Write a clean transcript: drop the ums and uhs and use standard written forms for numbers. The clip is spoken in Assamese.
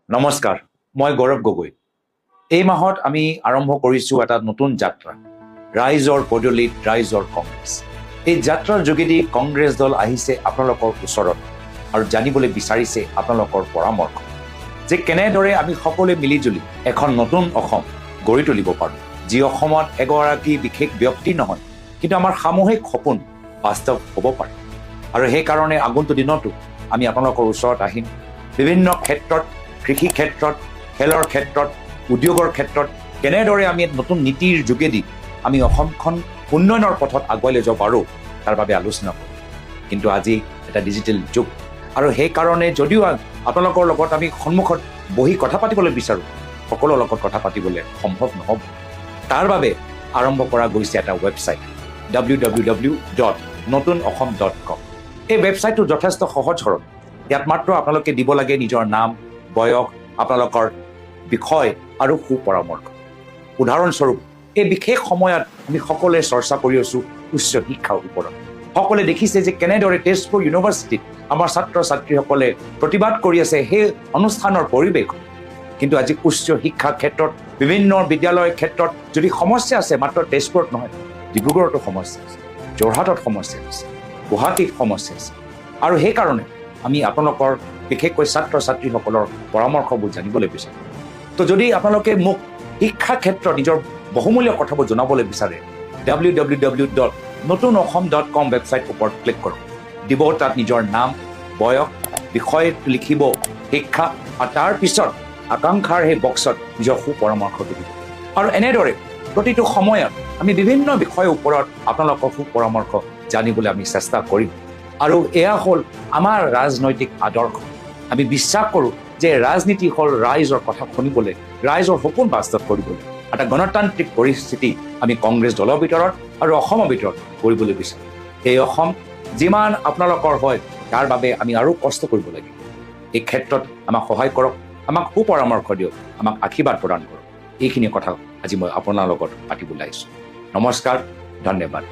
নমস্কাৰ, মই গৌৰৱ গগৈ। এই মাহত আমি আৰম্ভ কৰিছোঁ এটা নতুন যাত্ৰা, ৰাইজৰ পদূলিত ৰাইজৰ কংগ্ৰেছ। এই যাত্ৰাৰ যোগেদি কংগ্ৰেছ দল আহিছে আপোনালোকৰ ওচৰত আৰু জানিবলৈ বিচাৰিছে আপোনালোকৰ পৰামৰ্শ যে কেনেদৰে আমি সকলোৱে মিলিজুলি এখন নতুন অসম গঢ়ি তুলিব পাৰোঁ, যি অসমত এগৰাকী বিশেষ ব্যক্তি নহয়, কিন্তু আমাৰ সামূহিক সপোন বাস্তৱ হ'ব পাৰে। আৰু সেইকাৰণে আগন্তুক দিনতো আমি আপোনালোকৰ ওচৰত আহিম। বিভিন্ন ক্ষেত্ৰত, কৃষি ক্ষেত্ৰত, খেলৰ ক্ষেত্ৰত, উদ্যোগৰ ক্ষেত্ৰত কেনেদৰে আমি নতুন নীতিৰ যোগেদি আমি অসমখন উন্নয়নৰ পথত আগুৱাই লৈ যাব পাৰোঁ, তাৰ বাবে আলোচনা কৰোঁ। কিন্তু আজি এটা ডিজিটেল যুগ আৰু সেইকাৰণে যদিও আপোনালোকৰ লগত আমি সন্মুখত বহি কথা পাতিবলৈ বিচাৰোঁ, সকলোৰ লগত কথা পাতিবলৈ সম্ভৱ নহ'ব। তাৰ বাবে আৰম্ভ কৰা গৈছে এটা ৱেবছাইট, www.নতুনঅসম.com। এই ৱেবছাইটটো যথেষ্ট সহজ সৰল। ইয়াত মাত্ৰ আপোনালোকে দিব লাগে নিজৰ নাম, বয়স, আপোনালোকৰ বিষয় আৰু সুপৰামৰ্শ। উদাহৰণস্বৰূপ, এই বিশেষ সময়ত আমি সকলোৱে চৰ্চা কৰি আছোঁ উচ্চ শিক্ষাৰ ওপৰত। সকলোৱে দেখিছে যে কেনেদৰে তেজপুৰ ইউনিভাৰ্চিটিত আমাৰ ছাত্ৰ ছাত্ৰীসকলে প্ৰতিবাদ কৰি আছে সেই অনুষ্ঠানৰ পৰিৱেশ। কিন্তু আজি উচ্চ শিক্ষাৰ ক্ষেত্ৰত, বিভিন্ন বিদ্যালয়ৰ ক্ষেত্ৰত যদি সমস্যা আছে, মাত্ৰ তেজপুৰত নহয়, ডিব্ৰুগড়তো সমস্যা আছে, যোৰহাটত সমস্যা আছে, গুৱাহাটীত সমস্যা আছে। আৰু সেইকাৰণে আমি আপোনালোকৰ, বিশেষকৈ ছাত্ৰ ছাত্ৰীসকলৰ পৰামৰ্শবোৰ জানিবলৈ বিচাৰোঁ। তো যদি আপোনালোকে মোক শিক্ষা ক্ষেত্ৰত নিজৰ বহুমূলীয় কথাবোৰ জনাবলৈ বিচাৰে, www.নতুনঅসম.com ৱেবছাইট ওপৰত ক্লিক কৰক। দিব তাত নিজৰ নাম, বয়স, বিষয় লিখিব শিক্ষা আৰু তাৰপিছত আকাংক্ষাৰ সেই বক্সত নিজৰ সুপৰামৰ্শটো দিব। আৰু এনেদৰে প্ৰতিটো সময়ত আমি বিভিন্ন বিষয়ৰ ওপৰত আপোনালোকৰ সুপৰামৰ্শ জানিবলৈ আমি চেষ্টা কৰিম। আৰু এয়া হ'ল আমাৰ ৰাজনৈতিক আদৰ্শ। আমি বিশ্বাস কৰোঁ যে ৰাজনীতি হ'ল ৰাইজৰ কথা শুনিবলৈ, ৰাইজৰ সপোন বাস্তৱ কৰিবলৈ। এটা গণতান্ত্ৰিক পৰিস্থিতি আমি কংগ্ৰেছ দলৰ ভিতৰত আৰু অসমৰ ভিতৰত কৰিবলৈ বিচাৰোঁ। এই অসম যিমান আপোনালোকৰ হয়, তাৰ বাবে আমি আৰু কষ্ট কৰিব লাগিব। এই ক্ষেত্ৰত আমাক সহায় কৰক, আমাক সুপৰামৰ্শ দিয়ক, আমাক আশীৰ্বাদ প্ৰদান কৰক। এইখিনি কথা আজি মই আপোনাৰ লগত পাতিবলৈ আহিছোঁ। নমস্কাৰ, ধন্যবাদ।